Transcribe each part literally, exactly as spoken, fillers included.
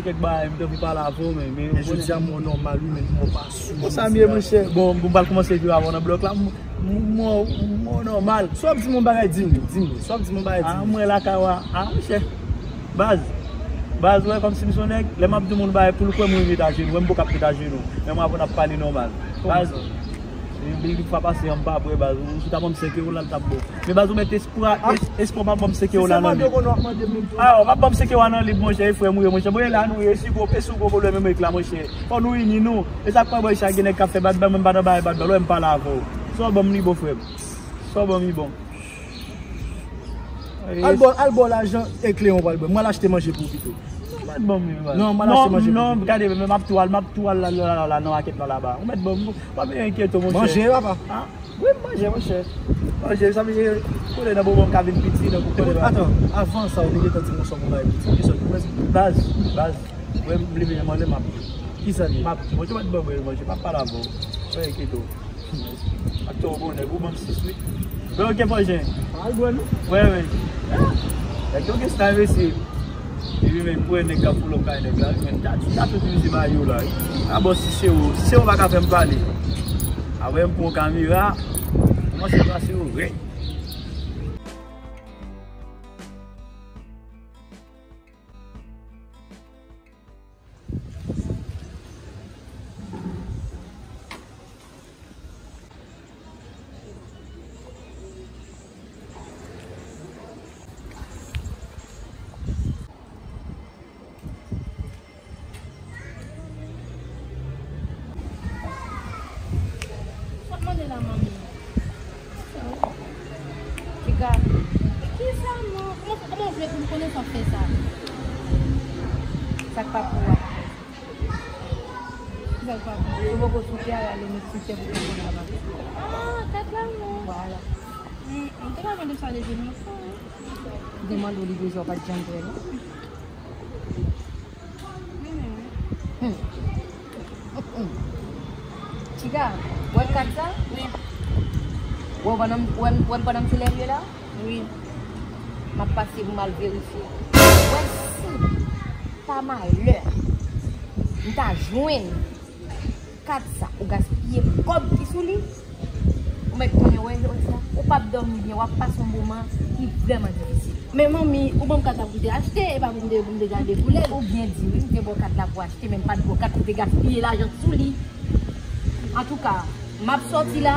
Kèk bagay, m te anvi pale avè w, men, men, men jodi a, mwen nòmal, wi, men mwen pa sou. Konsa m ye, monchè. Bon, bon, m pral kòmanse viv avè w nan blòk la. M, m, mwen, mwen nòmal. Si w ap di m yon bagay, di m li, di m li. Si w ap di m yon bagay, di m li. Ah, mwen lakay w a. Ah, monchè. Baz. Baz, wè, kòmsi m se yon nèg, lè m ap di moun bagay, pou l kwè m rive ta jenou. Wè, m poko ap rive ta jenou. Men mwen aprann ap pale nòmal. Baz. Yon bil ki fwa pase an, m pa prè, baz. Ou si w ta ban m senk ewo la, l t ap bon. Men baz, ou mèt espwa, es-, espwa w pa ban m senk ewo la nan lib. Ah, w pa ban m senk ewo la nan lib, monchè, e frè m ou ye, monchè. Bon, e la nou ye, si gwo, e si w gwo pwoblèm menm ek la, monchè. Fò nou ini nou. E sa k fè, bòy, sa gen nèg k ap fè bat bal, mwen m pa nan bagay bat bal, wè m pale avè w. Sa w ban m li bon, frè m. Sa w ban m li bon. Al ba w, al ba w lajan e kleyon w pral ban m. Mwen al achte manje pou ou pito. Ou mèt ban m li, baz. Non, mwen al achte manje pou ou pito. Non, gade, men m ap tou al, m ap tou al la, la, la, la, nan makèt la, laba. Ou mèt ban m, pa bezwen enkyete w, monchè. Manje, papa. Ah. Wi, m manje, monchè. Manje, sa vle di, konnen nan moman m ka vin piti, donk ou konnen. Epi, atann, avan sa, ou te gentan di m yon sòm yon bagay piti. Ki sòm? Baz, baz, wè m leve nan manje, m ap di. Ki sa l ye? M ap di, monchè, mèt ban mwen manje, m ap pale avè w. Wè, enkyete w. Ak to bonè, ou ban m sis wi. Wè, oke, Fòjen. Al bwè, non? Wè, men. Nèg yo gen style, mesye. Epi men, m kwè nèg k ap pull up kay nèg la, wi, men ta, ta tout misye ba yo la, wi. A bon, si se ou, si se ou pa ka fè m pale. Apre m pran kamera, kòmanse pase yo rèd. Sa w ap mande la, manmi? Tiga, kisa non? Kòman, kòman w vle pou m konnen sa w fè sa? Sa k pa pou w a. Kisa k pa pou w? Ou poko sou tè a, ale met sou tè pou w konn ava. Ah, kat la non. Vwala. Hmm, m te ka mande sa depi lontan, wi. M te mande w li deja, w pa t janm prè non. Hmm. Hmm. Tiga, wè kat sa? Wi. Wè w pandan m, wè m, wè m pandan m sou lèvye la? Wi. M ap pase pou m al verifye. Wè si, pa malè, m ta jwenn kat sa, ou gaspiye kòb ki sou li. Ou mèt konnen, wè, jodi a, ou p ap dòmi byen, w ap pase yon moman ki vrèman difisil. Men manmi, ou ban m kat la pou m te achte, e pa pou m te, pou m te gade koulè l. Ou byen di, wi, m te ba w kat la pou w achte, men m pa t ba w kat pou w te gaspiye lajan sou li. Antouka, m ap sòti la,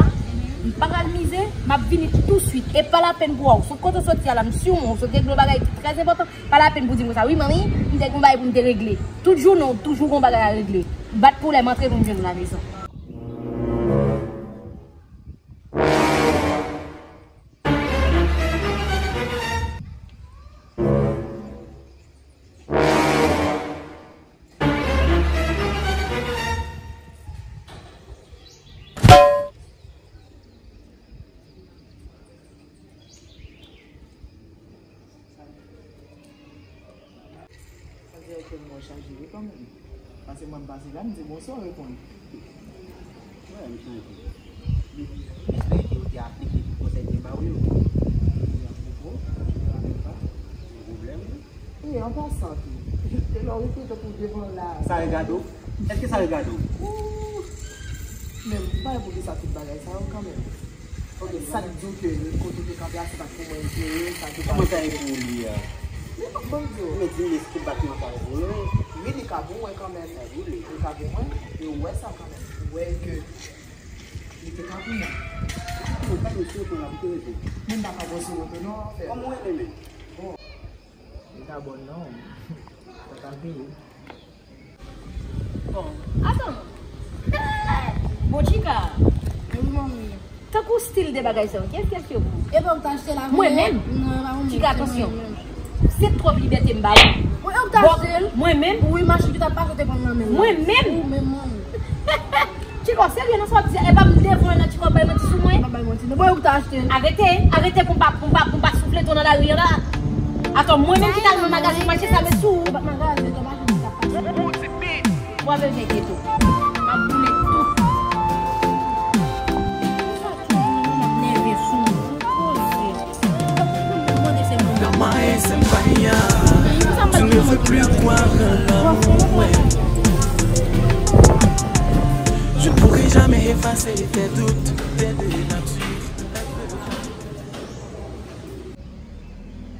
m pa pral mize, m ap vini touswit. E pa lapenn pou w, sot kote w soti a la, m si w, w sot regle yon bagay ki trè enpòtan, pa lapenn pou w di m konsa, wi, manmi, m te gen yon bagay pou m te regle. Tout jounen, w toujou gen yon bagay a regle. Bat pou lè m antre pou m jwenn ou la mezon. Sa dirèktè m mwen chaje wi kanmenm. Paske mwen m pase la, m di bonswa, w reponn. Wè, m chanje. Espere ke ou te aplike tout konsèy ke m ba w yo. Wi, an pwopo, m rapèl pa. Gen pwoblèm, wi. E, an pasan tou, te lè w rete tankou devan la. Sa regade w? Èske sa regade w? Ooh! Men, m pa wè poukisa tout bagay sa yo kanmenm. Ok, sa k di w ke kote w te kanpe a, se pa t pou mwen jere, sa te pa... Kòman sa e pou ou li a? Men fòk ban m di w. Men di m, èske batman sa e pou ou? Wi, li ka pou mwen kanmenm. Sa e pou li. Li ka pou mwen, e ou wè sa kanmenm. Ou wè ke li te ka pou mwen. Ou pa gen sou oto la, pou ki rezon? Men m pa ka pran sou oto non, frè. Kòman w rele menm? Bon. Li ka bon non. Sa ka peye. Bon, atann. Bon, Chika. Wi, manmi. Tankou stil de bagay sa yo, kiyès, kiyès yo pou? E pa ou k ta achte l avè mwen? Mwen menm? Non, e pa mwen menm. Chika, atansyon. Se twòp libète m ba ou. Mwen, e ou k ta achte l? Mwen menm? Wi, machin ki t ap pase, ou te pran nan men l la. Mwen menm? Ou menm, manmi. Chika, w serye nan sa w ap di a? E pa m devan nan Chika w bay manti sou mwen? M pa bay manti non. Bon, e ou k ta achte l? Arete, arete pou m pa, pou m pa, pou m pa soufle tou nan lari a la. Atò, mwen menm ki t al nan magazin mache sa met sou ou. Se pa t magazin, se machin ki t ap pase. Mwen bezwen enkyete w. M ap boule tout. Sa tou, mwen menm m ap nève sou mwen. Poze. Mwen mande se mwen. Ne veux plus croire en l'amour, ouais. Je ne pourrai jamais effacer tes doutes, tes dénatures.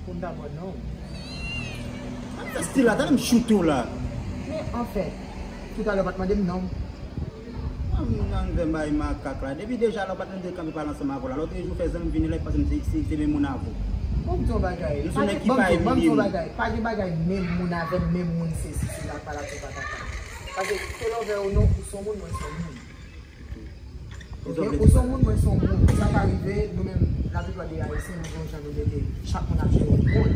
Pou m ta pran non. Sa stil la, tande m choute w la. Men anfèt, toutalè w pa t mande m non. Nan fè bay makak la. Depi deja lè w pa t mande kanpe pale ansanm avè w la. Lòt jou fè zanmi vini la, li panse m se, se, se menm moun avè w. Bon, m di yon bagay. Nou se nèg ki pa imilye moun. Bon, m di yon bagay. Pa gen bagay menm moun avè m, menm moun sesi, sela, patati, patata. Paske ke lè w vle ou non, ou se yon moun, mwen se yon moun. Ok, ou se yon moun, mwen se yon moun. Sa ka rive, nou menm, laplipa de Ayisyen, nou gen yon jan nou mete chak moun ap jere yon moun.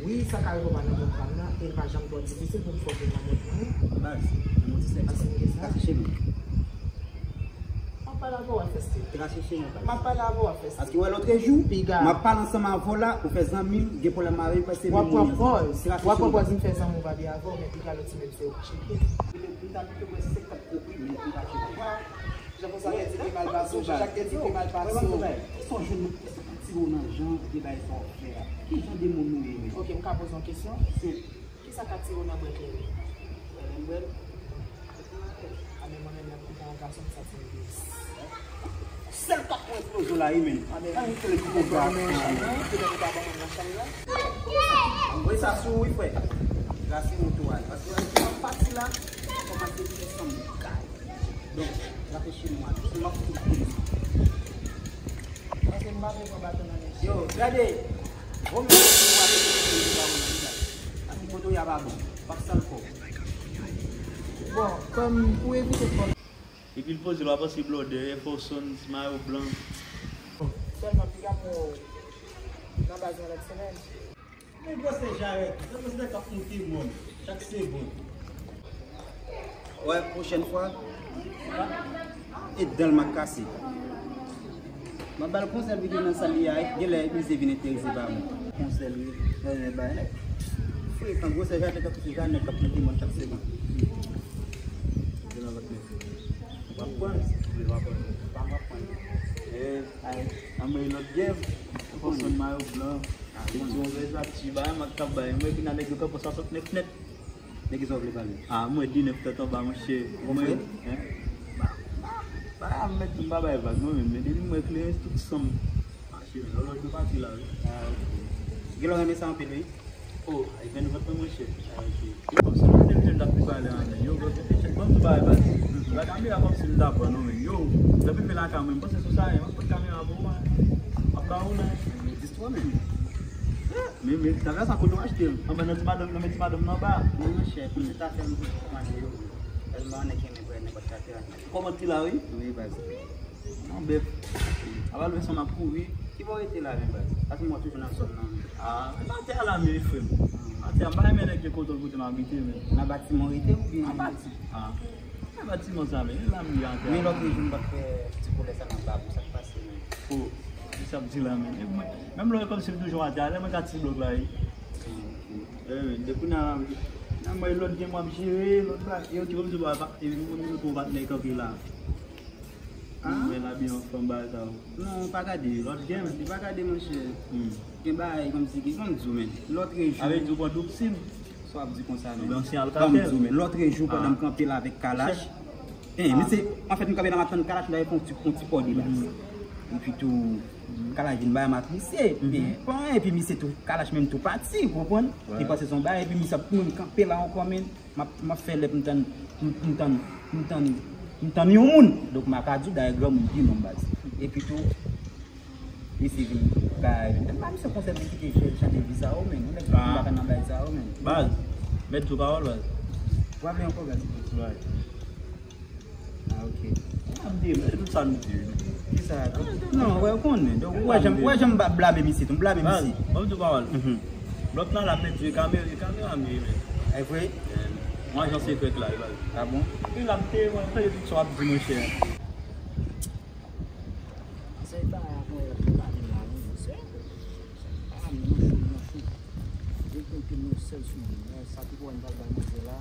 Wi, sa ka rive w pa nan mond pa m nan, e l pa janm twò difisil pou m fè w vin nan mond mwen. Baz, nan mond ti sèk, pase m gen sa. Pase chez nous. M ap pale avè w, w ap fè stil. Trase chez nous, baz. M ap pale avè w, w ap fè stil. Paske wè lòt jou, piga, m ap pale ansanm avè w la, ou fè zanmi m, gen pwoblèm avè m, paske w ap pran pòz. Trase chez nous. W ap pran pòz, m fè zanmi w pa byen avè w, men piga lòt semèn se ou k tcheke. M ta pito pran senkant konpliman, men m pa tcheke. Jan konsa te di ke mal pase w, Jean Jacques te di ke mal pase w. Yo, mwen, mwen, mwen, se yon jèn, se yon ti moun nan jan de bagay sa w ap fè a. Ki jan de moun nou ye menm? Ok, m ka poze yon kesyon? Senp. Kisa k atire w nan bwè kleren? Lè m bwè l. A, men mwen menm, lè m te yon gason, m santi m byen. Sèl k ap pran eksploze la, wi, men. A, men. Ann kle pou gason. Petèt ou pa ban mwen nan chanm nan. Voye sa sou ou, wi, frè. Trase wout ou ale. Paske lè m pati la, kòmanse fè sanm kay. Donk, trase chez nous a, se m ap fout kouri. Paske m pa vle pran baton nan men. Yo, gade. Bon, men, si w ap fout kouri, se pa bon, wi, la. Paske kote w ye a pa bon. Pa sal kò w. Bon, kòm pou evite fò. Epi l poze l, w ap panse blòdè, Air Force One, mayo blan. Sèlman, piga pou nan baz mwen lòt semèn. Men gwosè jarèt, se gwosè k ap moute mòn chak segonn. Wè, pwochèn fwa, e dan l m ap kase. M ap ba l konsèy pou l gen nan sal li a, genlè misye vin enterese pa mwen. Konsèy li, e, bay. Frekan, gwosè jarèt k ap pouse jarèt k ap moute mòn chak segonn. Gen nan lòt men. W ap pran? Wi, w ap pran. Pa m ap pran. E, ay, anmwey lòt game. Air Force One mayo blan. Li di yon vèj la ti bay, m ak kap bay. Mwen vin a nèg yo kanpe swasantnèf nèt. Nèg ki sa w vle pale? A, mwen de nèf tèt anba, monchè. Mwen, hein? Ba, ba, ba, mèt m pa bay vag, non, men, men depi mwen kleren, tout san m mache, men lòt jou pati la, wi. A, ok. Gen lè w renmen sa anpil, wi. O, ay, venn vant mwen, monchè. A, ok. Yo, kòmsi mwen te vle m t ap pi pale an, men yo, bon, se te chèk, bon, m tou bay, baz. La kamera kòmsi m t ap pran, non, men yo, depi m vin lakay mwen, m panse sou sa, m ap pran kamera pou mwen. M ap ba ou, non. Dis twa menm. Men, men, ta fè sa kote w achte l. Anben, nan ti madanm, nan men ti madanm nan anba. Men monchè, pou se ta fè m di kòmande yo. Tèlman nèg renmen pran nenpòt katè. Kòmand ti la, wi. Wi, baz. Non, bèf. Apa lwen san m ap kouri. Ki bò w rete la, men, baz? Paske m wè w toujou nan zòn nan, men. A, men atè a la, men, frè m. Atè a, m pa renmen nèg gen kontwòl kote m abite, men. Nan batiman w rete oubyen? An bati. A. Nan batiman sa, men. E la m ye atè a. Men lòt jou m pa t fè ti koulè sa nan bab ou, sa k pase, men? O. Kisa m di la, men? E mwen, menm lè w wè kòmsi m toujou atè a, lè mwen ka ti blòk la, wi. E, men, depi nan, nan mwen, lòt gen mwen ap jere, lòt la, e yo ki kòmsi w pa, e, mwen menm tou w pa t nèg kanpe la. A? Mwen la byen anfòm bagay sa yo. Non, pa gade. Lòt gen, li pa gade, monchè. Hmm. Gen bagay kòmsi ki, ban m di w, men. Lòt jou. Avè di w pran doub sim. Sa w ap di konsa, men. Oubyen ansyen Alcatel. Ban m di w, men. Lòt jou, pandan m kanpe la avèk Kalash. Chèf. Eh, misye, anfèt, m kanpe la, m ap tann Kalash, m ta fè yon ti, yon ti kòde baz. Epi tou, Kalash vin bay m ak misye. Men, bon, epi misye tou, Kalash menm tou pati, ou konprann? Li panse se yon bagay, epi misye ap, mwen, m kanpe la ankò, men. M ap, m ap fè lè pou m tann, m, m tann, m tann, m tann yon moun. Donk, m a ka di w, dayè granmoun pi non baz. Epi tou, misye vin bay, m pa misye konsèy men kite jèn chante vi sa yo, men. Yon nèg ki pa ka nan bay sa yo, men. Baz, mèt sou pawòl, baz. W ap vle ankò, baz? Ti bagay. Ah, ok. N ap di, men, tout sa nou di, wi. Kisa? Non, wè, ou konnen. Donk, ou wè jan, ou wè jan m blame misye, tou, m blame misye. Baz, ban m di w pawòl. Lòt la, l ap pèdi, e kamera, e kamera m ye, men. E vre? Mwen, jan sekrè k la, e baz. Ah bon? E l ap te, mwen, tande tout sa w ap di, monchè. Sa e pa, mwen, l ap pale la, wi, monchè. Ah, mwen, chou, mwen, chou. Depi ke mwen sèl sou li, men sa ki pou wè m pral bay manzè la,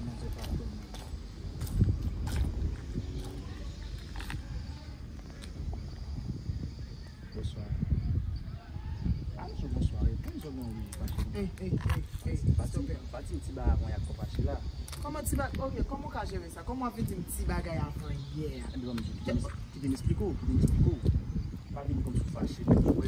manzè pa konn. Bonswa. Ah, mesye, bonswa. Reponn zòt non, wi, fache. Ey, ey, ey, ey. Stop it. Pa di m ti bagay avan yè k fè w fache la. Kòman ti bagay? Ok, kòman w ka jere sa? Kòman w ap vin di m ti bagay avan yè a? Ebyen, ban m di, kite m, kite m esplike w, kite m esplike w. Pa vin kòmsi w fache, paske w wè,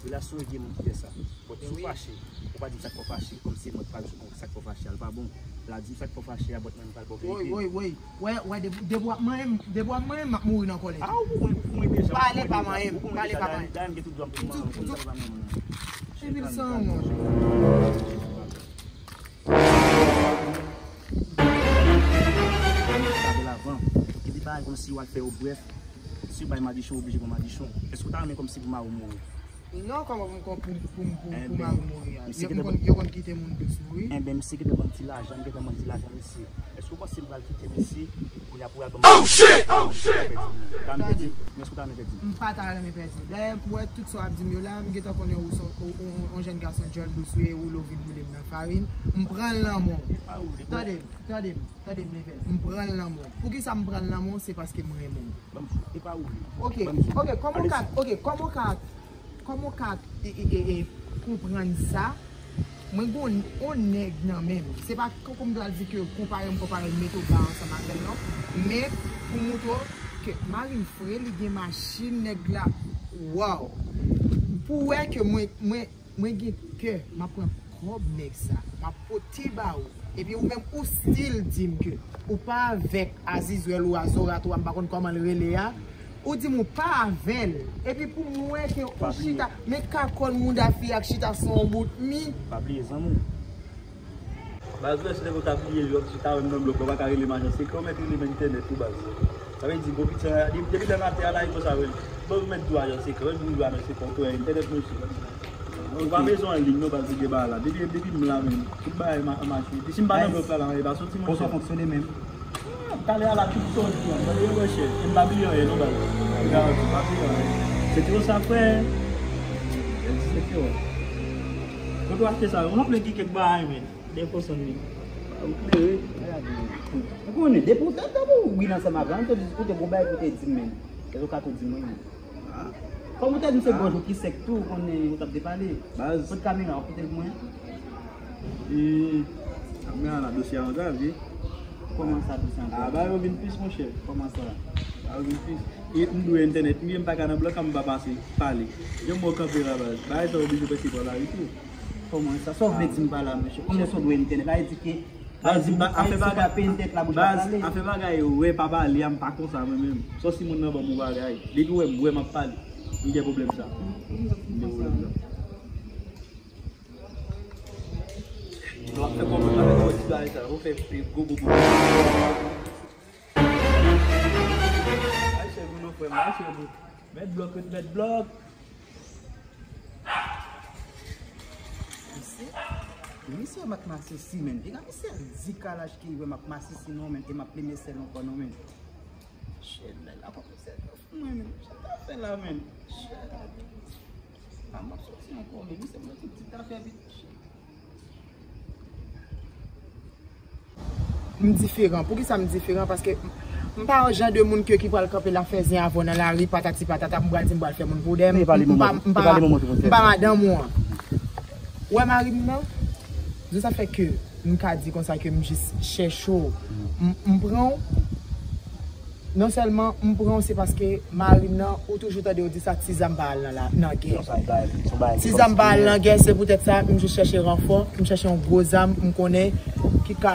relasyon yo gen moun ki fè sa. But si w fache, ou pa di m sa k fè w fache, kòmsi mwen pral sou sa k fè w fache a, l pa bon. La di m sa k fè w fache a, but mwen m pral ba w verite. Woy, woy, woy. Wè, wè, depi, depi w ap manyen m, depi w ap manyen m, m ap mouri nan kòlèj. Ah, ou konnen, ou konnen deja. Pale pa manyen m, pale pa manyen m. Dayè m gen tout dwa m pou manyen w, pale pa manyen m. Epi l san wont. Gade l avan. Epi bagay kòmsi w al fè yo, brèf. Si w bay madichon, w oblije pran madichon. Èske w ta renmen kòmsi pou mari w mouri? Non, kòman pou m, pou, pou, pou, pou mari w mouri a? Yo konn, yo konn kite moun dous mouri. Enben, misye gentan ban m ti lajan, m gentan ban m ti lajan, mesye. Èske w panse m pral kite misye? Kounye a pou al ban m... Oh shit! Oh shit! Tande, m pa ta renmen pèdi. Dayè, pou wè tout sa w ap di m yo la, m gentan konnen ou se yon, yon, yon jèn gason djòl dous ou ye, ou lo vin boule m nan farin. M pran l nan men w. Tande, tande m, tande m, Level. M pran l nan men w. Poukisa m pran l nan men w? Se paske m renmen w. Ok, ok, kòman w ka, ok, kòman w ka, kòman w ka, e, e, e, e, konprann sa? Mwen gon yon nèg nan men m. Se pa tankou m pral di ke konpare m, konpare m, mete w ba ansanm avè l, non. Men pou montre w ke mari m fre, li gen machin, nèg la, waw. Pou wè ke mwen, mwen, mwen gen kè, m ap pran kòb nèg sa. M ap pote ba ou. Epi ou menm ou still di m ke ou pa avèk Azizwèl ou Azorat ou a, m pa konn kòman l rele a. Ou di m ou pa avè l. Epi pou m wè ke ou chita, men kakòn mouda fi ak chita sou yon bout mi. Pa bliye zanmi w. Baz, lè se lè w ta bliye l, w ap chita wè m nan blòk, ou pa ka rele m ajan sekrè, ou mèt rele m entènèt tou, baz. Sa vle di, gon piti, depi, depi lè m atè a la, e konsa, wi. Bon, ou mèt di w ajan sekrè, wi, ou ajan sekrè, ou entènèt, mesye. Ou pa bezwen anliy, non, baz, li gen bagay la. Depi, depi m la, menm, tout bagay ma-, mache. Epi si m pa nan blòk la, la, e pa soti, monchè. Kòman sa fonksyone menm? Ah, talè a la, tout sa w di, man. Gade, yo, monchè. E m pa bliye anyen, non, baz. M garanti, m pa bliye anyen. Se te konsa, frè. Kote w achte sa? Ou nan plen ki kèk bagay, men. De konson li. Ou klere. Ou konnen, depi w tande w wi nan sa m ap di, ou te di, ou te gon bagay pou te di m menm. Èske w ka tou di mwen? Ah. Kòm ou te di m se gòj ou ki sèk tou, ou konnen ou t ap depale. Baz. Kot kamera, ou kite l pou mwen? E, kamera la, dosye a antrave. Kòman sa, dosye a antrave? Ah, bagay yo vin plis, monchè. Kòman sa? Bagay yo vin plis. E m dwe entènèt, m ye, m pa ka nan blòk, m pa pase, pale. Jan m wè w kanpe la, baz. Bagay sa oblije pase pa lari tou. Kòman sa? Sa w vle di m pa la, mesye? Kòman sa w dwe entènèt? Sa vle di ke, baz, afè bagay, baz, afè bagay yo, wè, pa pale a, m pa konsa mwen menm. Sòsi moun nan ban m yon bagay. Depi w wè m, wè m ap pale. M gen pwoblèm sa. M gen pwoblèm sa. Nou ap fè kòman, nou ap fè kòman ti bagay sa. Nou fè gwo bobo. Ay, chè Bruno, frè m, ay, chè Bruno. Mèt blòk, mèt blòk. Misye, misye wè m ak masisi, menn. Piga misye di kalaj ki wè m ak masisi non, menn, e m ap plenyen sèl ankò non, menn. Shit, nèg la pa fè sèl fou mwen, menn. Sa ta fè la, menn. Shit. A m ap soti ankò, menn. Misye mwen tout ti afè vit. Shit. M diferan. Poukisa m diferan? Paske m pa yon jan de moun ke ki pral kanpe la fè zen avè w nan lari, patati patata, pou m pral di m pral fè moun pou dèyè m. M pa, m pa, m pa madanm ou an. Ou wè mari m nan? Di sa fè ke m ka di konsa ke m jis chèche w. M, m pran w. Non sèlman m pran w, se paske mari m nan, ou toujou tande yo di sa, ti zam pa al nan la, nan gè. Ti zam pa al nan gè, se poutèt sa, m jis chèche ranfò, m chèche yon gwo zam, m konnen ki ka,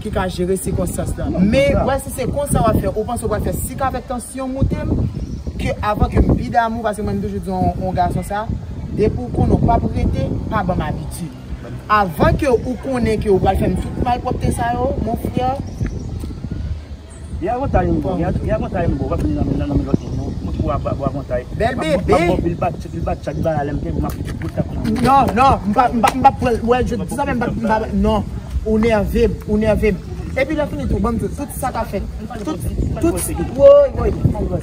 ki ka jere sikonstans lan. Men, wè, si se konsa w ap fè, ou panse w pral fè sik avèk tansyon moute m, ke avan ke m pi damou, paske mwen, m toujou di yon, yon gason sa, depi w konnen w p ap rete, pa ban m abitid. Avan ke ou konnen ke ou pral fè m tout malpwòpte sa yo, mon frè, Gen avantay m ba w, gen, gen avantay m ba w, w ap vin nan, nan, nan men lòt moun, non. Montre w ap, ap avantay. Bèl bebe. M ap ba w pil bat, pil bat, chak bagay lè m te, m ap fout bout tak nan men. Non, non, m pa, m pa, m pa pran, wè, je di sa, men m pa, m pa, non. Ou nève m, ou nève m. Epi lè fini tou, ban m di w, tout sa k ap fèt, tout, tout, woy, woy.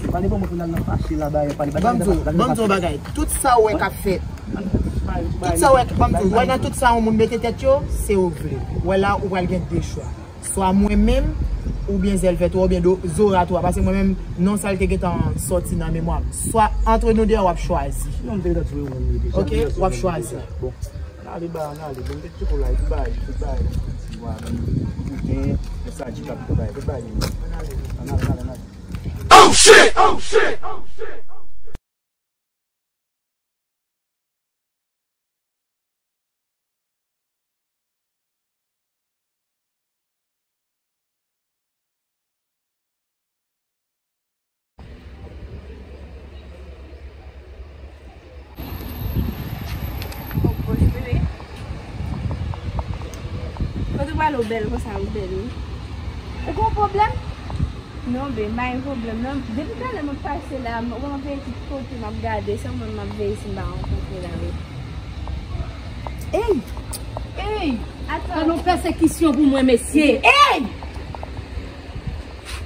Pale bon, mwen nan fache la, bagay, pale bagay. Ban m di w, ban m di w yon bagay. Tout sa w wè k ap fèt, tout sa w wè, ban m di w, wè nan tout sa yon moun mete tèt yo, se ou k vle. Wè la, ou pral gen de chwa. Swa mwen menm, oubyen Zèlvè twa, oubyen do-, Zora twa, paske mwen menm, non sa l te gentan sòti nan memwa m. Swa antre nou de a, w ap chwazi. Non, m te gentan di w menm li deja. Ok, w ap chwazi. Bon. Ale ba, ann ale, bon, te tcheko la, epi bay, epi bay, ti wa, bon, ou gen, mesaj ki ap bay, epi bay, ann ale, ann ale, ann ale. Oh shit! Oh shit! Oh shit! Oh, gosh, bebe. Kote w prale, w bèl konsa, w bèl, wi. Ou gon pwoblèm? Non, be, m pa gen pwoblèm, non. Depi talè m ap pase la, m, w ap veye tout kote m ap gade, se ou menm m ap veye si m pa rankontre la, wi. Ey! Ey! Atann. Sa yon pèsekisyon pou mwen, mesye. Ey!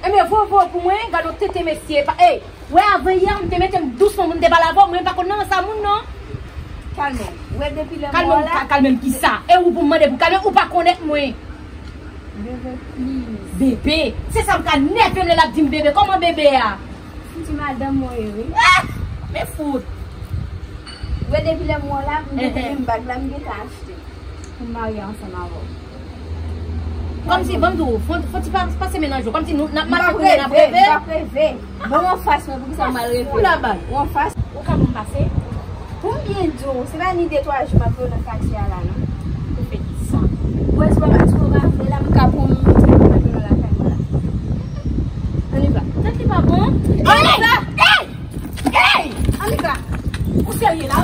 Ebyen, vovo pou mwen, gade yon tenten, mesye. Pa, ey! Wè, avan yè, m te mete m dousman pou m te pale avè w, mwen m pa konn nan sa moun, non. Kalme w. Wè, depi lè m wè w la. Kalme m, ka-, kalme m kisa? E ou pou m mande pou kalme, ou pa konèt mwen. Bebe, please. Bebe? Se sa m ka nève m lè l ap di m bebe. Kòman bebe a? Fouti madanm mwen ye, wi. Ah! Men fout. Wè, depi lè m wè w la, m gentan gen bag la, m gentan achte. Pou m marye ansanm avè w. Kòmsi, ban m di w, fò, fò ti pa, pase menaj ou. Kòmsi nou, n ap mache kounye a, n ap reve. M p ap reve. Ban m anfas mwen, poukisa m al reve? Ou la bay. Ou anfas. Ou ka ban m pase? Pou m byen di w, se pa ni de twa jou m ap viv nan katye a la, non. Ou fè kisa? Ou wè, si w pa, si w pa vle la, m ka pran m, m ap viv nan lakay mwen la. Ann, ann. Tèt li pa bon? Ann, ann. Ey! Ey! Ann, ann. Ou serye la?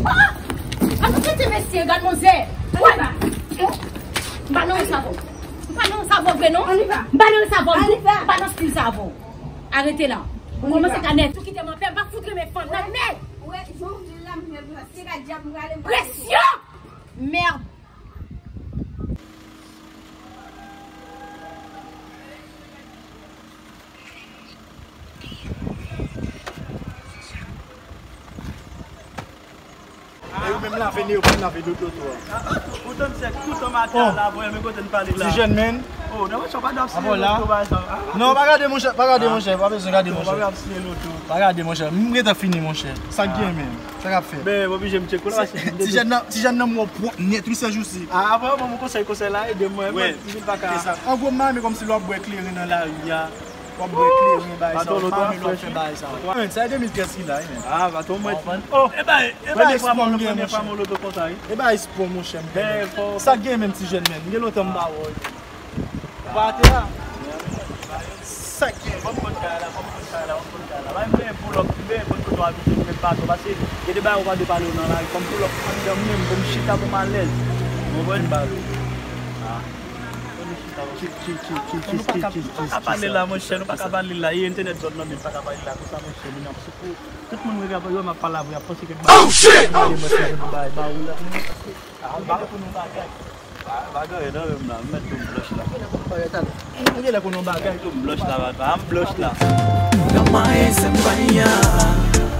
Ah! An nou tete mesye, gad manzè. Wè. M pa nan yon sa avè w. M pa nan yon sa avè w vre non. M pa nan yon sa avè w. M pa nan stil sa avè w. Arete la. Ou kòmanse ka nève. Ou kite m anpè, m pa fout renmen fanm nan nèg. Wè, jan w di la, m fè se ka dyab m prale. Presyon! Mèd. E ou menm lave ne yo, pou n lave dodotwa. Ou tann sèk toutan maten an la, voye men kote n pale la. Ti jèn menn. Oh, nan mwen, pa dwe ap siye loto, pa sa. Non, pa gade, monchè, pa gade, monchè, pa bezwen gade, monchè. Pa gade, monchè. M gentan fini, monchè. Sa k gen menm? Sa k ap fèt? Ben, oblije m tcheke la. Ti jèn nan, ti jèn nan mò pwòp nèt, wi, sèjousi. Ah, vrèman, mwen konsèy, konsèy la, ede mwen. Mwen, m vin pa ka. An gwo, m mame kòmsi lè w ap bwè kleren nan lari a. W ap bwè kleren, bagay sa, w pa menm w ap fè bagay sa. Mwen, sa e de mil trèz ki la, wi, men. Ah, baton mwen. Oh, e bay, e bay, premye fwa mwen, premye fwa mwen loto konsa, wi. E bay espwa, monchè, m. Sa gen menm ti jèn menm. Gen lontan m pa wè w. Ou pa ate a? Sa gen? Ban m konn kay la, ban m konn kay la, ban m konn kay la. Bay mwen pou lòk, mwen konn kote w abite, mwen pa to pase. Gen de bagay ou pa dwe pale w nan lari, kòm pou lòk anndan mwen, pou m chita pou m alèz. Ou konprann? Ah. Nou pa ka, nou pa ka pale la, monchè, nou pa ka pale la. E entènèt zòn nan menm, pa ka pale la konsa, monchè, moun ap soukou. Tout moun wè m ap pale avè w, ap panse ke m ba ou la. Ah, m ba ou pou nou bagay. Pa, pa gen anyen nan menm la, m mèt tou m blanch la. Ou gen lè konn yon bagay. Tou m blanch la, papa, m blanch la. Dans ma haine, c'est pas rien.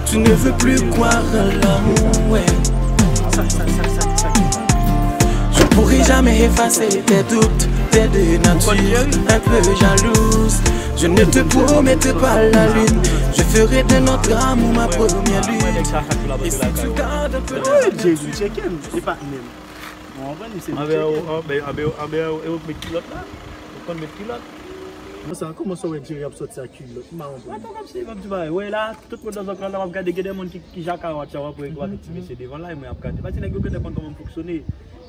Tu ne veux plus croire à l'amour, ouais. Je pourrai jamais effacer tes doutes, t'es de nature un peu jalouse. Je ne te promettrai pas la lune, je ferai de notre amour ma première lune. Et si tu gardes un peu de... Jezi, tcheke m, e pa menm. Mwen konn se tcheke. Anben, anben, anben, e ou k met kilòt la? Ou konn met kilòt? Kòman sa, kòman sa w wè Jerry ap sòti ak kilòt? M pa konprann. Mwen pa konn si w ap di bagay. Wè la, tout moun nan zòn nan w ap gade, gen de moun ki, ki jakawatch, w ap wè, w ap ti mesye devan la, e mwen ap gade. Pati nèg yo gentan konn kòman m fonksyone.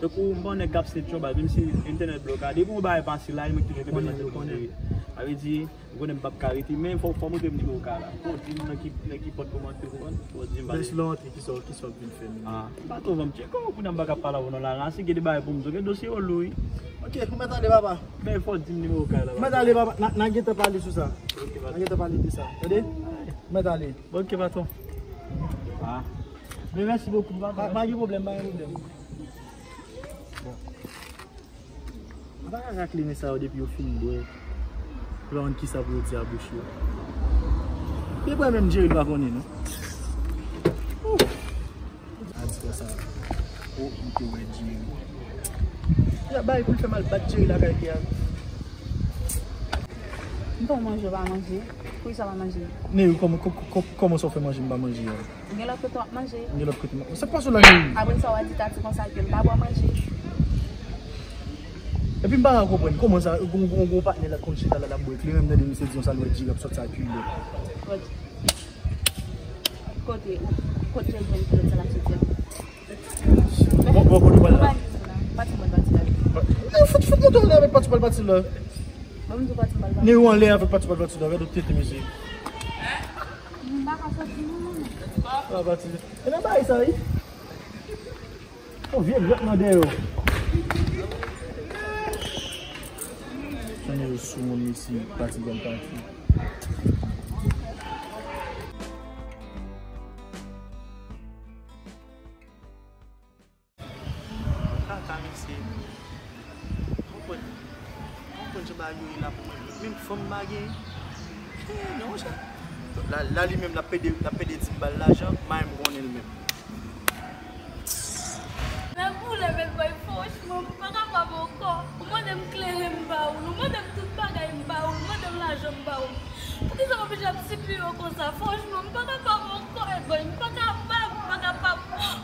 Tankou m pa yon nèg k ap snitch yon bagay, menm si entènèt blokade, depi yon bagay pase la, e mwen ki toujou kenbe nan tèt mwen. Sa vle di, ou konnen m p ap ka rete, men fò, fò w montre m nimewo kay la. Fò w di m nan ki, nan ki pòt pou m antre, ou konprann? Fò w di m pale. Lè w antre, kisa, kisa w ap vin fè menm? Ah, m pa twò vann tcheke w, kounye a m pa ka pale avè w nan lari, si gen de bagay pou m di w, gen dosye yo lou, wi. Ok, ou mèt ale, papa. Men fò w di m nimewo kay la, papa. Ou mèt ale, papa. N a, n a gentan pale sou sa. Ok, papa. N a gentan pale de sa. Tande? Ou mèt ale. Bon, ok, patwon. Ah. Men mèsi bokou, papa. Pa, pa gen pwoblèm, pa gen pwoblèm. Bon. Ou pa ka rakle men sa yo depi yo fin bwè. Ou pa konn kisa pou yo di a bouch yo. Yo bwè menm Jerry l pa konnen non. Ouf. A di konsa. O, m te wè Jerry. Y ap bay pou l fè m al bat Jerry lakay li a. Kòman w manje, w pa manje? Poukisa w pa manje? Neyou, kòman, kò-, kò-, kòman sa w fè manje, m pa manje a? Gen lòt kote w ap manje. Gen lòt kote m ap manje. Se pa sou la, Neyou. Apre sa, w a di Tati konsa ke l pa bwè manje. Epi m pa ka konprann kòman sa, gon, gon, gon patnè la konn chita la, l ap bwè. Li menm tande misye di yon salwèt diri ap sòti ak kilòt. Kote, kote, kote w jwenn kilòt sa l ap sòti a? Bon, bon, kote w pral la? Pati mwen, pati la. Eh, fout, fout mwen tonbe avèk pati w pral pati la. Bon, m di w pati m pral pati. Neyou anlè avèk pati w pral pati la. Gade w tete, mesye. M pa ka sòti, non, non, non. Ah, pati. E nan bagay sa, wi. Yon vye grèt nan dèyè w. Sonje yo sou moun isi, pati grann pati. Kaka, mesye. Konprann. Konprann jan bagay yo ye la pou mwen. Menm fanm m pa gen. Eh, non, monchè. La, la li menm, l ap pede, l ap pede di m ba l lajan, may m konnen l menm. Nan boule, bèl bòy, franchman, m pa kapab ankò. Ou mande m kleren, m ba ou l. Ou mande m tout bagay, m ba ou l. Ou mande m lajan, m ba ou l. Poukisa w oblije ap sipliye w konsa? Franchman, m pa kapab ankò, bèl bòy, m pa kapab, m pa kapab.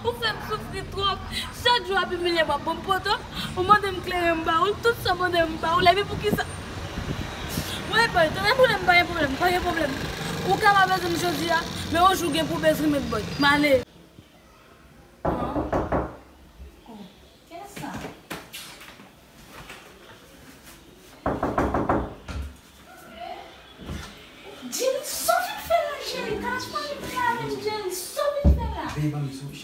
Ou fè m soufri twòp. Chak jou w ap imilye m, w ap ban m poto. Ou mande m kleren, m ba ou l. Tout sa w mande m, m ba ou l. Epi poukisa? Mwen, bèl bòy, tande boule, m pa gen pwoblèm, m pa gen pwoblèm. Ou ka pa bezwen m jodi a, men yon jou gen pou bezwen m, bèl bòy. M ale. An? Oh, kiyès sa? Jerry, sa w vin fè la, Jerry? Kalach pa vin fè avè m, Jerry, sa w vin fè la?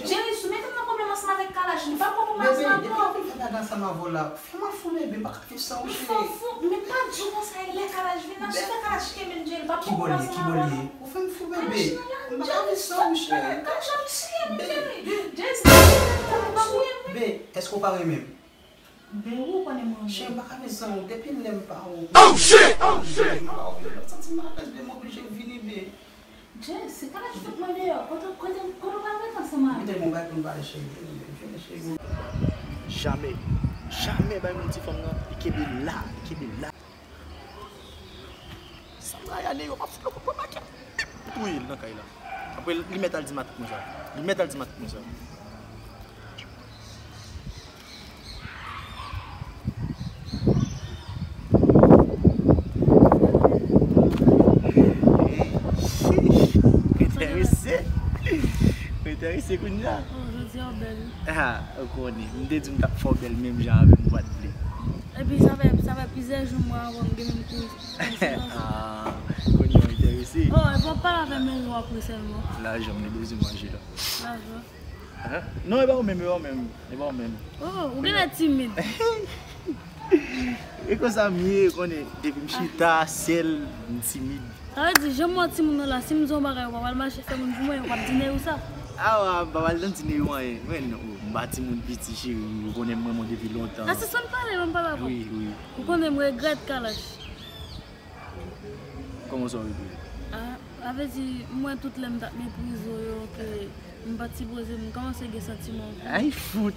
Jerry, sou mete m nan pwoblèm ansanm avèk Kalach, li pa bon pou m ansanm avè w. Bebe, depi w vin fè bagay ansanm avè w la, fè m fou, bebe, m pa ka viv san ou, cheri. Fè m fou, men pa di w konsa, e lè Kalach vin la, si fè Kalach kenbe m, Jerry, pa bon pou m ansanm avè w. Ou fè m fou, bebe. M pa ka viv san ou, cheri. Kalach ap tiye m, Jerry. Jerry, sa w fè m, Kalach tiye m, wi. Bebe, èske w pa renmen m? Ben wi, ou konnen mwen renmen w. Cheri, m pa ka viv san ou. Depi lè m pa wè w. Oh, shit! Oh, shit! Depi lè m pa wè w, m santi m alèz, ben m oblije vini, ben. Jay, se Kalach fout mwen deyò. Kote, kote, kote w pral rete ansanm avè m? M te gon bagay pou n pale, cheri. Vini, vini, cheri. Jamè, jamè bay moun ti fanm nan, li kenbe la, li kenbe la. Sandra y ale yo, m ap fout lòt kout pwen pakèt. Bip! Touye l nan kay la. Apre, li mèt al di matant mwen sa. Li mèt al di matant mwen sa. Enterese. Enterese kounye a. Oh, jodi a w bèl. Ah, ou konnen. M te di m t ap fè w bèl menm jan avè m, ou pa t vle. Epi sa fè, sa fè plizyè jou m wè w, m gen menm kouri. Ah, kounye a w enterese. Oh, epi w ap pale avè m yon jou apre sèlman. Lajan, m te bezwen manje la. Lajan? Hein? Non, e pa ou menm, e pa ou menm, e pa ou menm. Oh, ou genlè timid. E konsa m ye, konnen, depi m chita, sèl, m timid. Sa vle di, jan m wè timoun nan la, si m di yon bagay, ou pa pral mache fè moun pou mwen, ou p ap di Neyou sa. Ah, w pa pral di Neyou anyen. Mwen, non, m pa timoun piti, cheri, ou konnen m renmen w depi lontan. Atis, ann pale, ann pale avè w. Wi, wi. Ou konnen m regrèt Kalach. Kòman sa w regrèt? Ah, sa vle di, m wè tout lè m t ap meprize w yo, ke m pa t sipoze, m kòmanse gen santiman pou ou. Ay, fout!